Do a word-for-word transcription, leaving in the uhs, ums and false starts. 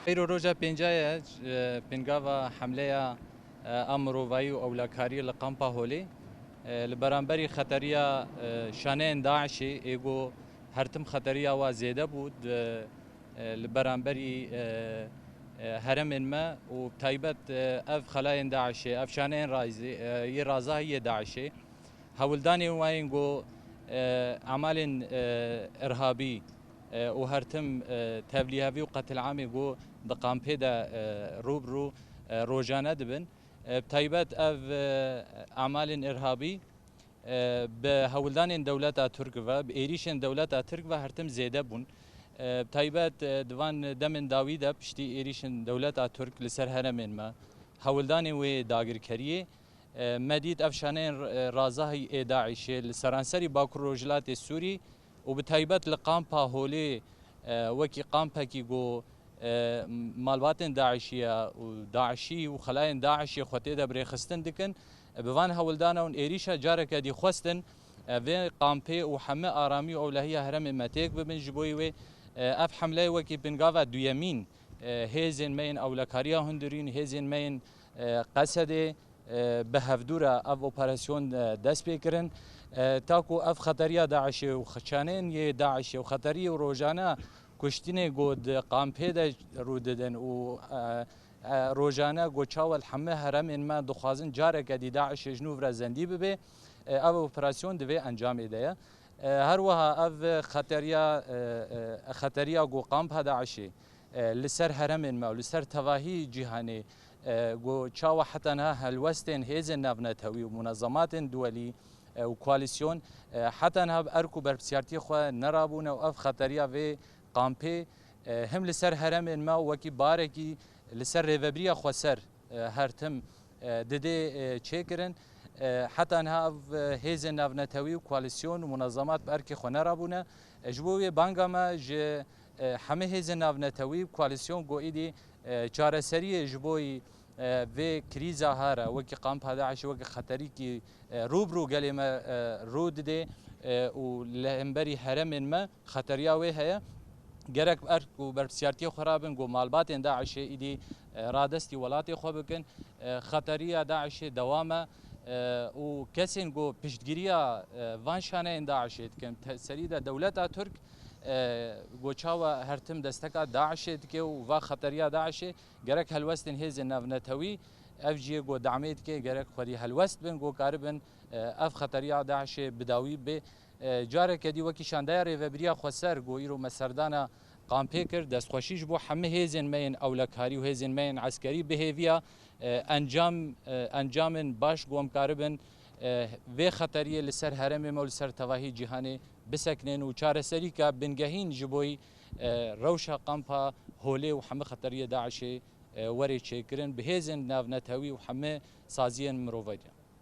Îro roja pênca ye, e, pêngava hemleya, e, a mirovayî û ewlekariyê li kampa Holê, e, li beramberî xeteriya, e, şaneyên DAIŞê, ê ku her tim xeteriya wa zêde bû, di, e, li beramberî, e, e, herêmên me û bi taybet, e, ev xelayên DAIŞê, ev şaneyên razî, e, yê razahî yê DAIŞê, hewldanên wan ên ku, e, emalên, e, irhabî, e, û her tim, e, tevlîhevî û qetil'amê ku di kampê de, e, rû bi rû, e, rojane dibin. E, bi taybet ev, e, emalên irhabî, e, bi hewldanên dewleta Tirk ve, bi êrîşên dewleta Tirk ve her tim zêde bûn. E, bi taybet, e, di van demên dawî de piştî êrîşên dewleta Tirk li ser herêmên me, hewldanên wê dagirkeriyê, e, me dît ev şaneyên, e, razahî ê DAIŞê li seranserî Bakur Rojhilatê Sûrî û bi taybet li kampa Holê, e, wekî kampekî ku, e, malbatên DAIŞê ye û DAIŞî û xelayên DAIŞê xwe tê de birêxistin dikin, e, bi van hewldana û êrîşa careke dî xwestin, e, vê kampê û heme aramî û ewlehiya herêmê me têk bibin. Ji bo wê, e, ev hemleyê wekî pingava duyemîn, e, hêzên me yên ewlekariya hundirîn, hêzên me yên, e, Qesedê, e, bi hevdû re ev operasyon, e, dest pê kirin. E, ta ku ev xeteriya DAIŞê û xeçanên yê DAIŞê û xeterî û rojane kuştinê ku di kampê de rû didin û, e, e, rojane ku çawa li hemî herêmên me dixwazin careke dî DAIŞê ji nû re zendî bibe, e, ev operasyon di vê encamê de ye. E, her wiha ev xeteriya, e, e, xeteriya ku kampa DAIŞê, e, li ser herêmên me û li ser tevahî cîhanê, e, ku çawa heta niha helwestên hêzên navnetewî û munezematên duwelî, e, û koalîsyon, e, heta niha bi erk û berpirsiyartiyê xwe nerabûne û ev xeteriya vê kampê, e, him li ser herêmên me û wekî barekî li ser rêvebiriya xweser, e, her tim, e, didê, e, çêkirin. E, heta niha ev, e, hêzên navnetewî û koalîsyon û munezemat bi erkê xwe nerabûne. E, ji bo wê banga me ji, e, hemî hêzên navnetewî û koalîsyon ku êdî, e, çareseriyê ji bo yî, e, vê krîza hare, wekî kampa DAIŞê, wekî xeterîkî, e, rû bi rû gelê me, e, rû didê, e, û li hemberî herêmên me xeteriya wê heye. Gerek bi erk û berpirsiyartiyê xwe rabin ku malbatên DAIŞê êdî, e, radestî welatê xwe bikin. E, xeteriya DAIŞê dewam e, e, û kesên ku piştgiriya, e, van şaneyên DAIŞê dikin, te-, serî de dewleta Tirk, e, ku çawa her tim desteka DAIŞê dike û va xeteriya DAIŞê, gerek helwestên hêzên navnetewî, ev jî yê ku damê dike, gerek xwedî helwest bin ku karibin, e, ev xeteriya DAIŞê bi dawî bê. E, careke dî wekî şandeya Rêvebiriya Xweser ku îro me serdana kampê kir, destxweşî ji bo hemî hêzên me yên ewlekarî û hêzên me yên eskerî bi hêviya, e, encam, e, encamên baş ku em karibin, e, vê xeteriyê li ser herêmê me û li ser tevahî cîhanê bisekinin û çareserîka bingehîn ji bo yî, e, rewşa kampa Holê û hemî xeteriyê DAIŞê, e, were çêkirin bi hêzên navnetewî û hemî saziyên mirovî de.